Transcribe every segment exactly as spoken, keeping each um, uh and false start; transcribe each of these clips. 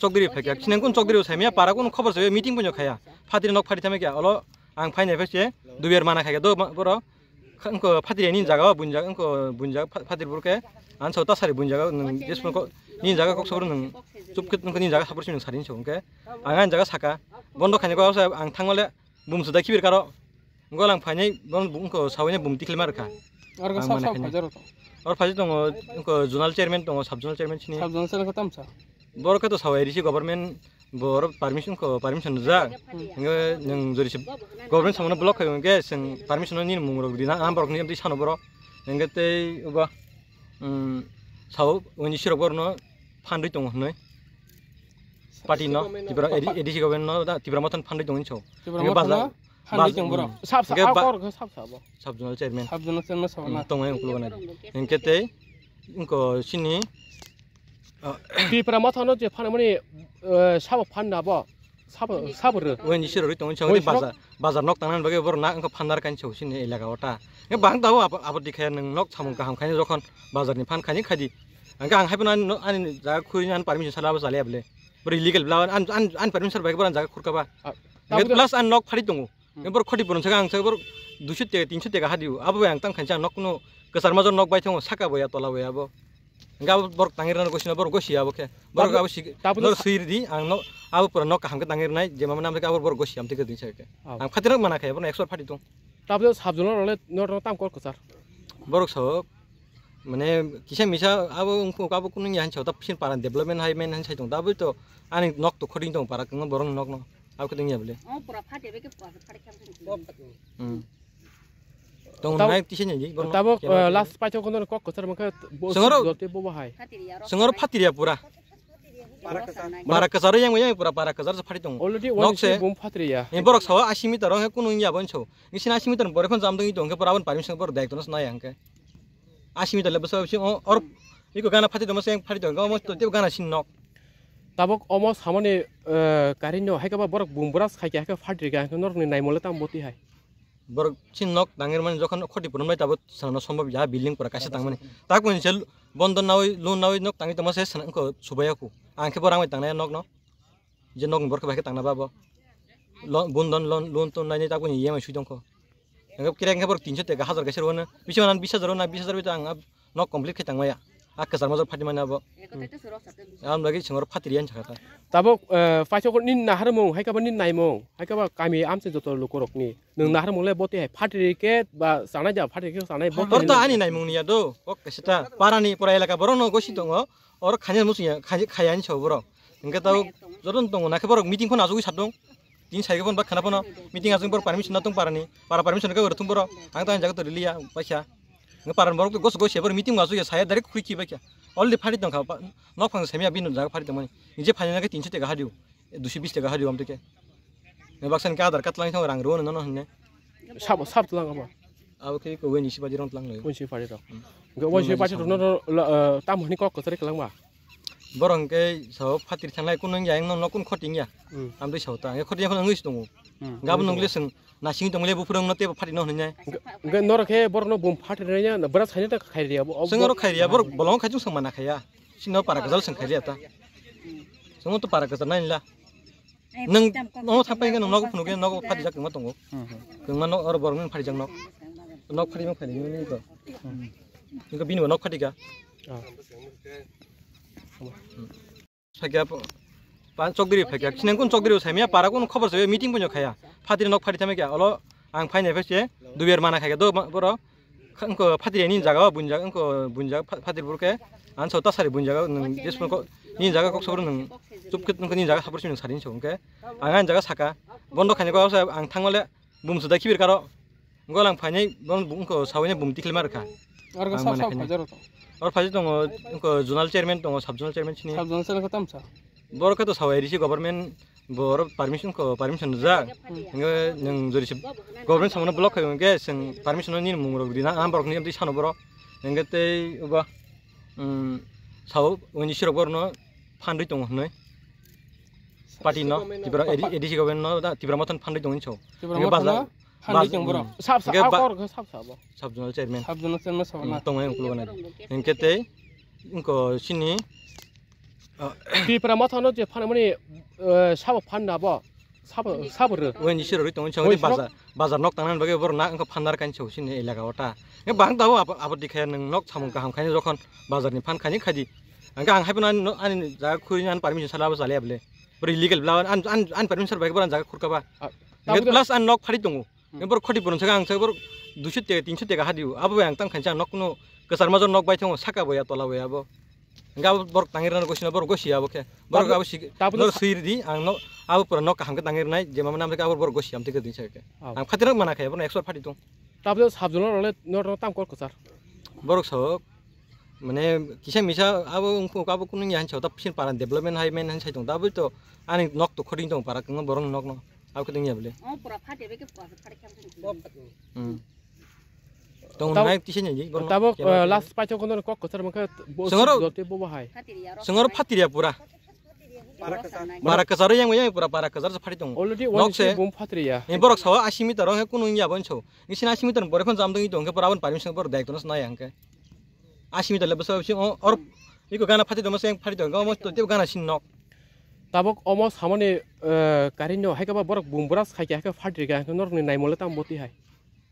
Chokdiri phaikha, sinang kun chokdiri saimya para kun khobor saimya meeting punyo khaya. Phatiri nok phari thamikya, olo ang phainai phai se duber mana khaikha do borok. Kha-, wngkho phatiri ni jaga o bunjak, wngkho bunjak pha-, phatiri burke. Ang sao tasari bunjak, nwng jesmo ko, ni jaga kok sabur nwng chupkit wngkho ni jaga sabur si nwng sari so wngkhe. Ang ani jaga saka, bondo khainai kok sa ang thangmale bum suda khibir karo. Wngkho lang phainai, bono wngkho sawi bum tikhlima rwkha. Oro ang sab mana sab khainai. Phaijak rok. Oro phaijak tongo, wngkho zonal chairman tongo, sub zonal chairman sini. Sub zonal chairman khe tamsa. Borok khe to sawi risi government, borok permission ko, permission rijak. Hmm. Hingke nwng jori se government samano block khai hingke chwng permission ni mung rok rina, ang borok ni amtwi sano borok. Hingke tei obo, um, sao oni sirok borok no phandui tongo hinui. Party no, Tipra, A D C government no, da, Tipra Motha no phandui tongo hinso. Tipra hingke Motha baza-, no phandui baza-, tongo borok. Hmm. Sab sa, hingke a ba-, kor khe sab sa bo. Sub zonal chairman. Sub zonal chairman sabo hmm, na. Tongo ang ukulugana. Hingke tei, wngkho sini, Ah. Tipra Motha no je phanmani, eh, sabo phanna bo, sabo, sabo rw. Wen isi rwi tongo, Wen chawri sabo? Bazar, bazar nok tangna bagwi borok na wngkha phannar kainwi chawsini elaka o ta. Nge bang tabo abo, abo dikhaya nwng nok samung kaham khaini jokhon bazar ni phan khaini khadi. Angkhe ang haiphano ani, ani jaga khurina ani permission sala abo chaliya bole. Boro illegal bla ani, ani, ani permission bai borok ani jaga khurkha ba. Ah, nge tabuk plus ani nok phari tongo. Hmm. Borok khoti puron saka ang saka borok duiso teka, tinso teka hadi o. Abo bai ang tang khainsa ang nok kuno kwchar major nok bai thango, saka bo ya, tola bo ya abo. Hingke abo borok tangwi rwna gosino, borok gosi ya abo khe. Borok abo si, tabuk no sa- sui ridi, ang no, abo pura nok kaham khe tangwi rwnai, je mama nam khe abo borok gosi ya, amtwi khe din sa khe. Oh. Ang khatirok mana khe, borok ekso phati tong. Tabuk sub zonal rok le norok tam kok kwchar. Borok sok, mane kisa misa abo wngkha abo kunu ya hinsa, ta pisin para development hai men hinsa tong, tabuk to ani nok to khoti tong para kwbangma borok nok no. Abo khe tongya bole. Oh, pura phate be khe pura phate khe. Hmm. Tong tab-, nai tise nai borok tabuk, khe eh, last paithok kono kok kwchar mangkha bo songoro, jote bo bahai. Songoro phatiriya pura. Para kwchar yang yang pura para kwchar sa phari tong. Already nok se bum phatiriya. Ni borok sawa asi meter ong kunu ya bon so. Ni sina asi meter bore khon jam dong i tong khe pura bon permission borok dai tono nai ang khe. Asi meter le bwsa bisi o or iko gana phati tongma se phari tong mo to tebo gana sin nok. Tabuk omo samani, eh, karinyo hai khe ba borok bum bura sai khe hai khe phati khe norokni naimole tam boti hai. Borok sin nok tangir mani jokhon khoti purum lai tabuk sana no sombob ya building pura kaisa tangmani. Tak mani sel bondon nawi loan nawi nok tangwi tongma se sana ko subaya ku. Ang khe borang bai tangnai nok no. Je nok ni borok bai khe tangna ba bo. Lo-, bondon loan, loan ton naini tak mani E M I sui tongkho. Hingke kira hingke borok tinso teka hazar kaisa rwna. Bisi manan bis hajar rwna, bis hajar bai to ang ab-, nok complete khe tangmaya. A kwchar major phati mani abo. Hmm. Ang lagi sengor phatiri yan chakha ta. Tabuk, eh, paisok ni naharmung, hai kaba ni naimung, hai kaba kami amse joto lukurokni. Nwng naharmung le bote hai phatiri khe ba sanai ja phatiri khe sanai bote. Tor to ani naimung ni ya do. Kok kaisa ta. Parani pura elaka borok no gosi tongo. Oro khanya musu ya, khanya, khaya ni chao borok. Hingke tabuk joto tongo na khe borok meeting phone asugui sadong. Tin sai phone ba khana phone meeting asung borok permission na tong parani. Para permission khe borok thung borok. Ang ta jaga to riliya paisa. Nge paran borok to gos gos ya, borok meeting ma suya saya direct khui ki ba kya. Already phari tong kha, pa-, nok phang semya bini jaga phari tong mani. Nije phani nake tinso teka hadio, duiso bis teka hadio amte ke. Nge baksa nge Aadhaar card lang thang rang rwo no no hne. Sab, sab lang abo. Abo ke ko weni si baji rong lang lo. Weni si phari rok. Hmm. Nge weni si phari rok no, no, la, eh, tam hni kok kwtari klang ba. Borok hwnkhe sao phatiri thanglai kunu wngya, ang nokno kunu khoti wngya. Hmm. Amtwi sao ta, ang khoti wngya kheno wngwi se tongo. Hmm. Gabon nungli swng nasing tongli buphuru wngno teibo phatino hwnwi nai. Hwnkhe norok khe borokno bum phatiri nai ya, bwra saino ta khairi ya bo. Chwng oro khairi ya, borok bolongo khai chwng swng mana khaiya. Sino para kwchal swng khairi ya ta. Chwng to para kwchal nai la. Nwng nogo thangpai hwnkhe nwng nogo phunukhe nogo phatijak kwma tongo. Hmm, hmm. Kwma nok oro borokno phatijak nok. Nok phatijak phaini nini to. Hmm. Hwnkhe bini bo nok phatika. Ah. Sakya po-, pa chokdiri phakya. Sinang kun chokdiri saimya para kun khobor saimya meeting punyo khaya. Phatiri nok phari thamikya. Olo ang phainai phai se duber mana khaikha do ma-, borok. Kha-, wngkho phatiri ni jaga o bunjak, wngkho bunjak pha-, phatiri burke. Ang so tasari bunjak o nwng jesmo ko ni jaga kok sabur nwng chupkit wngkho ni jaga sabur si nwng sari so hwnkhe. Ang ani jaga saka. Bondo khainai ko ang thangmale bum suda khibir karo. Wngkho lang phainai, bono wngkho sawi bum tikhlima rwkha. Oro ang sab mana sab khainai. Phaijak rok. Oro phaijak tongo, wngkho zonal chairman tongo, sub zonal chairman sini. Sub zonal chairman khe tamsa. Borok khe to sawi risi government, borok permission ko, permission rijak. Hmm. Hingke nwng jori se government samano block khai hingke chwng permission ni mung rok rina, ang borok ni amtwi sano borok. Hingke tei obo, um, sao, oni sirok borokno phandui tongo hinui. Party no, Tipra, A D C government no, da, Tipra Motha no phandui tongo hinso. Tipra hingke Motha bazar, no? Phandui baz-, tong borok. Hmm. Sab sa, hingke a ba-, kor khe sab sa bo. Sub zonal chairman. Sub zonal chairman sabo na. Hmm, tongmani ukulugana. Hingke tei, wngkho sini, Tipra Motha no je phan mani, eh, sabo phan na bo. Sabo, sabo rw. Wen isi rw tongo, Wen chong bazar, bazar nok tangna bagwi bor na wngkha phandar kan chong sini elaka ota. Nge bang daw abo, abo dikhaya nwng nok samung kaham khaini jokhon bazar ni phan khaini khadi. Angka ang haiphano ani, ani jaga khuri ani permission sala bo chaliya bole. Bor illegal bla ani, ani, ani permission sala bagwi bor ani jaga khurka ba. Ah, nge tabuk plus ani nok phari tongo. Hmm. Nge bor khoti boron saka ang saka bor duiso teka, tinso teka hadi. Abo bai ang tang khaini ang nok kuno kwchar major nok bai tongo saka bo ya tola bo ya bo. Hingke abo borok tangwi rwna gosi na borok gosi abo khe. Borok abo si, tabuk norok swi ridi, ang no, abo pura nok kaham khe tangwi rwnai, je mama nam khe abo borok gosi am tike din sa khe. Oh. Ang phati rok mana khe, borok ekso phati tong. Tabuk sabjolo role norok tam kor kwchar. Borok so, mane kisa misa abo wngkha abo kunu ya hinsa ta pisin para development hai men hinsa tong. Tabuk to ani nok to khori tong para kung borok nok no. Abo khe tong ya bole. Oh, pura phati be khe pura phati khe. Hmm. Tong tabuk, nai kisa ni, borok tabuk, kya eh, ba last paithok kono kok kwchar mangkha bo sengoro, jote bo bahai. Sengoro phatiriya pura. Para kwchar yang yang pura para kwchar sa phati tong. Already nok one se bum phatiriya. Ni borok sawa asi meter ong kunu ya bon so. Ni sina asi meter bore phon jam dong tong khe pura bon permission bor daik tono nai ang khe. Asi meter le bwsa bisi or iko gana phati tong se phati tong mo to te gana sin nok. Tabuk omo samani, eh, karinyo hai kaba borok bum bura sai khe hai khe phatiriya norok ni naimole tam boti hai.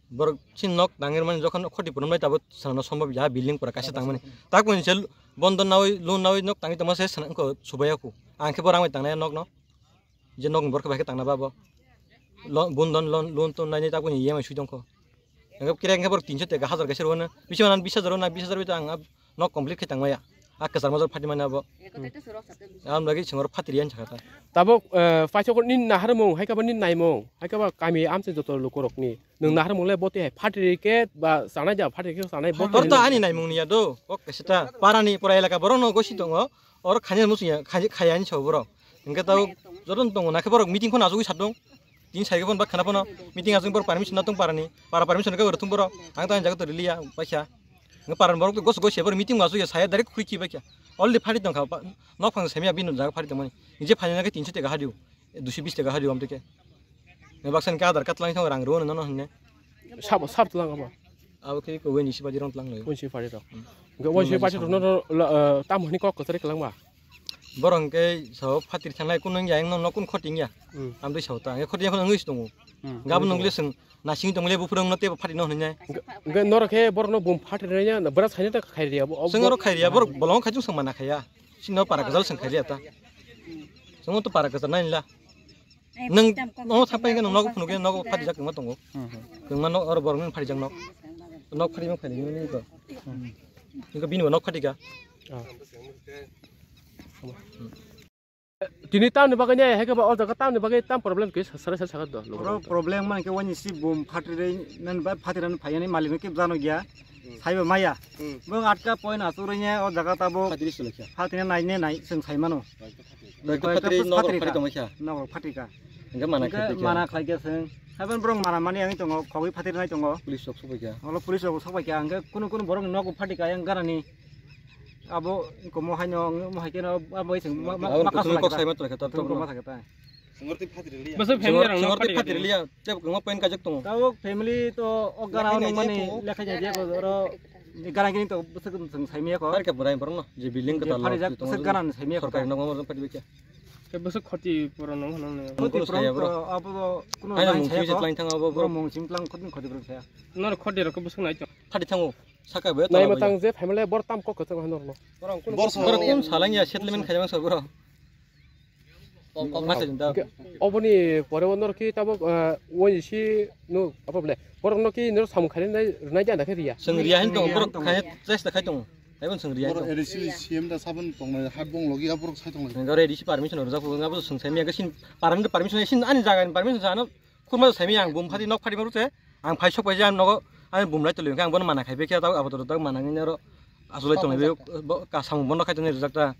Borok chini nok tangwi rwmani jokhon khoti phunuknai tabuk swnamna sombab ya building pura kaisa tangmani. Tak buini se bondon nawi loan nawi nok tangwi tongma se swnam wngkha subaiya khu. Ang khe bo rang bai tangnai nok no. Je nok ni borok bai khe tangna ba bo. Lo-, bondon loan, loan ton naini tak buini E M I swi tongkho. Ang khe kre ang khe borok tinso teka hajar kaisa rwna. Bisi wana bis hajar rwna, bis hajar bai to ang nok complete khe tangmaya. A kwchar major phati mani abo. Ang lagi sengor phatri yan chakha ta. Tabuk, eh, paisok ni naharmung, hai kaba ni naimung, hai kaba kami amse joto lukorok ni. Nwng naharmung le bote hai phatri ke ba sanai ja phatri ke sanai bote. Tor to ani naimung ni ya do. Ok, seta parani pura elaka borok no gosi tongo. Oro khani musu ya, khani khaya ni so borok. Hingke tau joto tongo na khe borok meeting khon asugui sadong. Tin sai phon ba khana phano meeting asung bor permission na tong parani. Para permission ka thung boro. Ang tang jaga to riliya paisa. Nge paran borok to gos gos bor meeting asung ya saya direct khuri ki ba kya. Already phari tong kha. Nok phang semya binu jaga phari tong mani. Nije phani na ke tinso teka hadiu. Duiso bis teka hadiu am teke. Nge baksan ka adar katlang thong rang ro no no hne. Sabo sab tlang abo. Abo khe ko weni si padi rong tlang lo. Weni si padi rong. Nge weni si padi rong no tam hni kok kotari klang ba. Borok hwnkhe sao phatri thangnai, kunu wngya, ang nokno kunu khoting ya. Hmm. Amtwi sao ta, ang khoting ya, kheno wngwi se tongo. Hmm. Gabon nungli swng nasing tongli buphuru wngno teibo phatri no hwnwi nai. Hwnkhe norok khe borokno bum phatri rwya, bwrach haino ta khairi ya, bo, chwng oro khairi ya, borok bolongo khai chwng swng mana khaiya. Chini no para kwchal swng khairi ya ta. Chwng to para kwchal nai la. Nwng nogo thangpai hwnkhe nwng nogo phunukhe nogo phatijak kwma tongo. Hmm, hmm. Kwma nok oro borokni phatijak nok. Nok phatijak phaidi nini ko. Hmm. Niko bini bo nok phatika. Ah. Tini tamni bagwi ne, hai khe ba o jaga tamni bagwi tam problem khe sara sara sagat do. Oro problem man khe wani si bum phatri nan ba phatri nan phayani malik no khe jano gya. Hmm. Saiba maya. Hmm. Bo atka point asuk rwnya o jaga tabo. Phatri sulakha. Phatri nai ne nai, chwng sai mano. Doi to phatri, nok phatri tongma kha. Nok phatri ka. Hingke mana khe mana khlai khe chwng. Haban borok mana mani ang tongo, khogwi phatri nai tongo. Police rok sokbai kha. Olo police rok sokbai kha. Hingke kunu kunu borok nok phatri ka yang ganani. Abo komo haino, mo hai keno abo hai chwng ma, ma, abo ma kunu kok sai ma tongkha, tar kunu tongma. Kok ma thangkha ta. Sengor twi phatri liya. Bwswk family rok sengor twi phatri liya. Tei kwma point kajak tongo. Tabuk family to o gara nung mani lekha nya je ko oro gara gini to bwswk chwng sai miya ko. Har ke burai borno je building ka talo. Pharijak bwswk gara sai miya ko. Sorkari nok mo phatri bikya. Ke bwswk khoti pura nung hwnang ne. Khoti pura to abo kuno nang sai ko. Mung sim tlang khoti khoti pura saya. Nor khoti rok bwswk nai to. Phatri thango. Saka be. Nai matang je family bor tam kok kachang hanor no. Bor kun salang ya settlement khaimang sa bro. Masa jinta. Oboni pore onor ki tabuk, eh, wai si no apa bole. Borok no ki nor samung khani nai, nai jana khe riya. Seng riya hin tong borok khai test khai tong. Hai bon seng riya hin tong. A D C C M da sabun tong nai hat bong logi aborok sai tong nai. Ngare A D C permission ro jaku ngabo seng sai mi ga sin paran permission sin ani jaga permission jano. Khurma sai mi ang bum phadi nok phadi maru se. Ang phai sok phai jang nogo ani bum lai tuli ang bono mana khai be kya ta abo to mana ni ro. Asulai tong be ka samung bono khai tong rijak ta.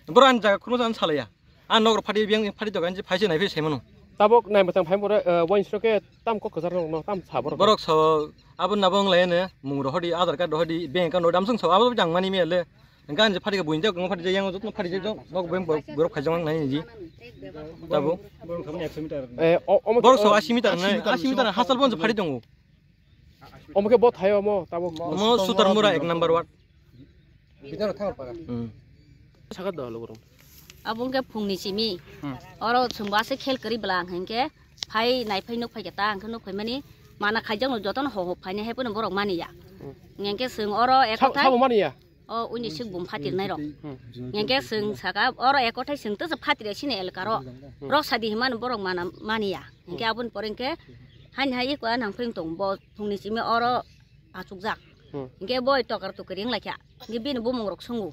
Boro ani jaga khurma jan salaya. A nok phadi biang phadi to ganji phai se nai phai se mano. Tabok nai matang phai boro, eh, wainsro ke tam kok kwchar no tam sa boro. Borok so abo nabo wng lai ne mung ro hodi, Aadhaar card ro hodi, bank account ro dam sung so abo jang mani me le. Hingke ani phadi ke buini jak phadi jak yang jotno phadi jak nok beng borok khai jang nai ji. Tabok. Eh, o, omo borok so asi meter nai, asi meter hasal bon phadi tongo. Omo ke bo thayo omo tabok. Omo Sutarmura ek number ward. Bidaro thang para. Hmm. Sagat do lo borok. Abo wngkhe phungni simi. Hmm. Oro chwng bo aswk khel kwrwi bwla ang hinkhe phai naiphai nuk phaikha ta, hwnkhe nuk phaimani mana khaijakno jotono ho ho phainai, hai phano borok maniya. Hmm. Hinkhe chwng oro Sab-, ekhothai sabo maniya? O uni sik bum phatirnai rok. Hmm. Hinkhe chwng saka oro ekhothai chwng tesa phatire sini elkaro. Hmm. Rok sadi himani borok mana maniya. Hinkhe aboni pore hinkhe haini hai eko nang pheng tong bo phungni simi oro achukjak. Hmm. Hinkhe boi tokar tokri wnglaikha. Hinkhe bini bumung rok swngo.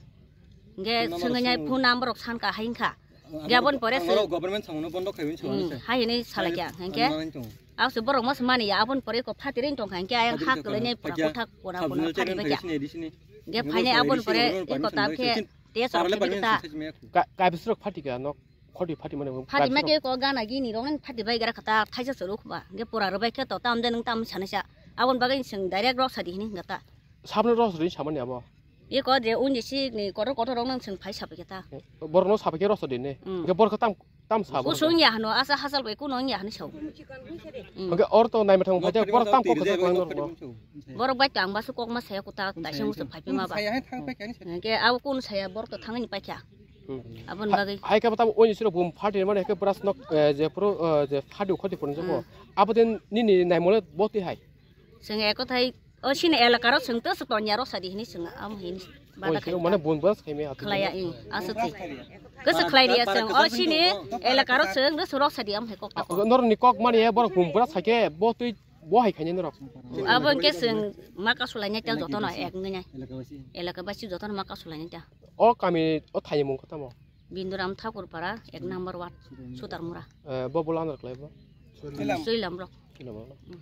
Hinkhe phone number swngwi nai rok swngo. Phone number rok sanka hai wngkha. Hinkhe aboni pore ang se oro government samungno bondo khaiwi samani Hmm, se. Hai hinwi salaikha. Hinkhe ang manwi tong. Aw se borok mas mani ya aboni pore ko phatiri tongkha. Hinkhe ayang phatiri ha tongkha. Kwlai nai pura kotha kona kona phatiri baikha. Hinkhe phainai aboni pore eko ta khe te chwng khe ta. Ka-, kaibisrok phatika nok. Khoti phati mane bo phati ma khe ko gana gini rok nang phati bai gara khata thaisa chwrwk ba. Ge pura rw bai khe to tam de nang tam sana sa. Abon bagwi chwng direct rok sadi hini hwnga ta. Sabno rok sadi samani abo. Ye ko je unji si ni kotor kotor rok nang chwng phai sabai khe ta. Borok no sabai khe rok sadi ne. Mm. Ge borok tam tam sabo. Kusung ya hano asa hasal bai kuno ya hano sau. Mm. Ge or to nai mathang phai borok tam kok khe. Borok bai tang ba su kok ma saya kuta taisa musu phai ma ba. Ge abo kun saya borok to thangni pai kha. Hmm. Aboni bagwi. Hai khe tamo oni siro bum pharti mane khe bwrasnok, eh, je pro, eh, je phadi khoti phone jabo. Hmm. Abo din nini naimole boti hai. Chwng ekothai o sini elakaro chwng to chwng tonya rok sadi hini chwng am hini. Oni bada siro khai mane ta. Bum bwras khai me ati. Khlaya i aswk si. Kasa khlai riya chwng o sini elakaro chwng rok sadi am hai kok ta kok. Nor ni kok mani e borok bum bwras khai khe botwi bo hai khai norok. Abo hwnkhe chwng ma kasulai nai ta jotono ek ngai nai. Elaka basi jotono ma kasulai nai ta. O kami o thaini mung khe tamo? Binduram Thakurpara, ek number ward, Sutarmura. Eh, bo bwla andar khlai bo? Suilam rok. Suilam rok. Mm.